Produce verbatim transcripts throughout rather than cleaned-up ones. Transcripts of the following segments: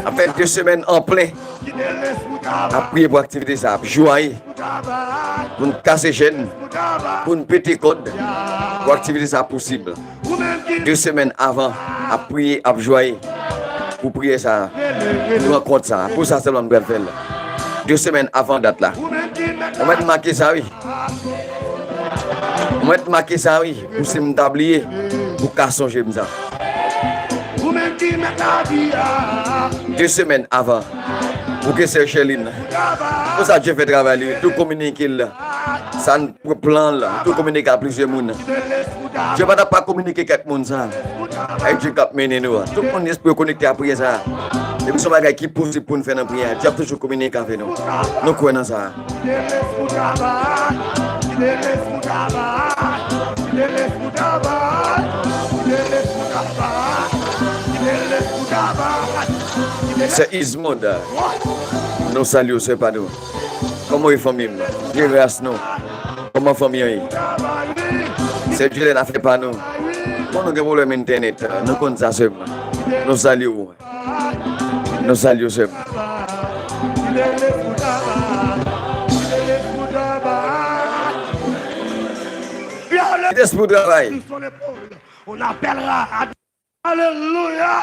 Ap fè de semèn an plen. Ap priye pou aktivite sa, ap jwaye, pou n kase chèn, pou n pete kòd, pou aktivite sa posib. De semèn avan, ap priye, ap jwaye pou priyè sa, pou rankont sa. Pou sa sèlman m pral fè l. De semèn avan dat la. Ou mèt make sa, wi. Ou mèt make sa, wi. Pou si m ta bliye, ou ka sonje m sa. Ou menm ki mèt lavi a. De semèn avan, pou ke sè Sherline. Pou sa Dye fè travay li, tou kominike l. Sa n plan l, tou kominike a plizyè moun. Dye pa t ap pa kominike kèk moun sa. Ay Dye k ap mennen nou an. Tout moun espri yo konekte a priyè sa. Epi se yon bagay ki posib pou n fè nan priyè a. Dye ap toujou kominike avè nou. Nou kwè nan sa. Kite lespri travay, kite lespri travay, kite lespri travay, kite lespri travay, kite lespri travay, kite lespri travay. Sè Ismond, nou salye w, sè pa nou. Kòman w ye, fanmi m? Byen gras nou. Kòman fanmi an ye? Sè Djilèn, afè pa nou. Bon, nou gen pwoblèm entènèt, nou konn sa sèlman. Nou salye w. Nou salye w, sè m. Kite lespri travay. On appellera à... Alelouya!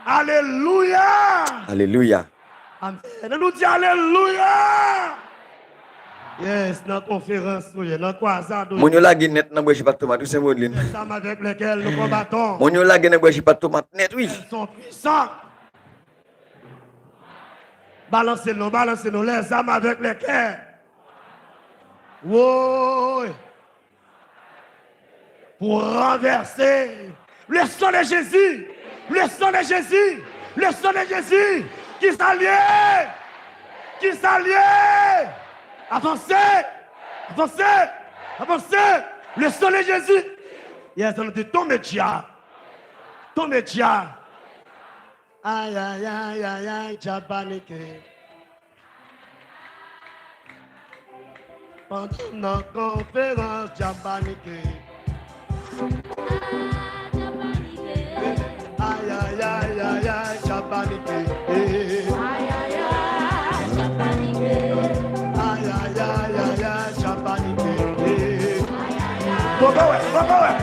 Alelouya! Alelouya! Amen. Nou di alelouya! Yes, nan konferans nou ye, nan kwazad nou ye. Moun yo lage nèt nan bwè ji pat tomat, wi, Sen Modlin. Les armes avec lesquelles nous combattons. Moun yo lage nan bwè ji pat tomat nèt, wi. Elles sont puissantes. Balanse non, balanse non. Les armes avec lesquelles. Woy. Pour renverser. Le sang de Jésus. Le sang de Jésus. Le sang de Jésus. Ki sa l ye? Ki sa l ye? Avanse. Avanse. Avanse. Le sang de Jésus. Yes, nou di tonbe dyab. Tonbe dyab. Ay, ay, ay, ay, ay, dyab panike. Pandan nan konferans, dyab panike. Ay, ay, ay, ay, ay, dyab panike. Ay, ay, ay, ay, ay, dyab panike. Poko wè, poko wè.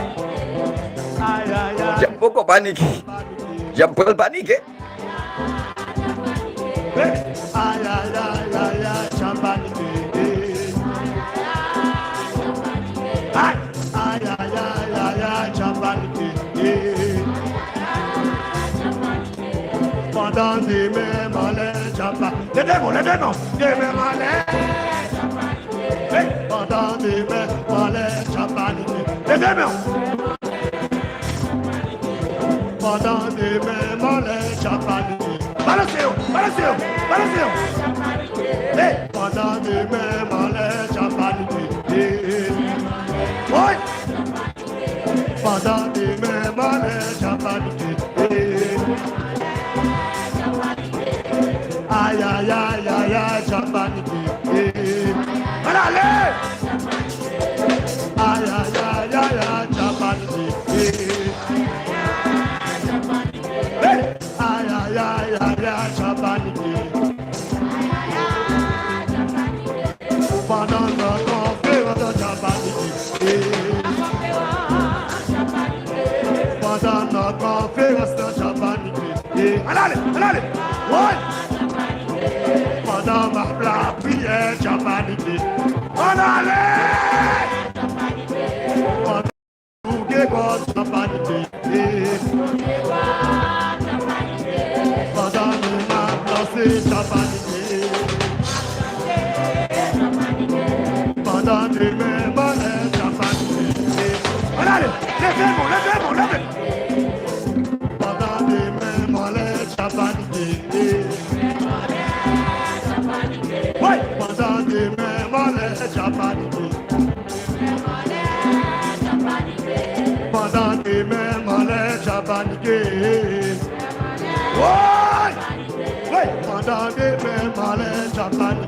Ay, ay, ay. Dyab poko panike. Dyab pral panike. Ay, ay, ay, ay, ay, dyab panike. Ay, ay, ay, ay, ay, ay, dyab panike. Pandan de men m anlè, dyab pa... Leve men w, leve men w. De men m anlè. Hey, pandan de men m anlè, dyab panike. Leve men w. Pandan de men m anlè, dyab panike. Balanse yo, balanse yo, balanse yo. Hey, pandan de men m anlè, dyab panike. Hey. Woy. Pandan de men m anlè, dyab panike. Ay, ay, ay, ay, ay, dyab panike. Ann ale! Ay, ay, ay, ay, ay, dyab panike. Hey! Ay, ay, ay, ay, ay, dyab panike. Pandan nan konferans, dyab panike. Pandan nan konferans, dyab panike. Ann ale, ann ale. Woy! Pandan m ap lapriyè, dyab panike. Ann ale! Pandan nou gen kò, dyab panike. Pandan nou ap danse, dyab panike. Pandan demen mwen lè, dyab panike. Ann ale, leve men w, leve men w, leve. Pandan demen mwen lè, dyab panike. Woy! Pandan demen mwen lè, dyab panike. Pandan demen mwen lè, dyab panike. Woy! Woy! Pandan demen mwen lè, dyab panike.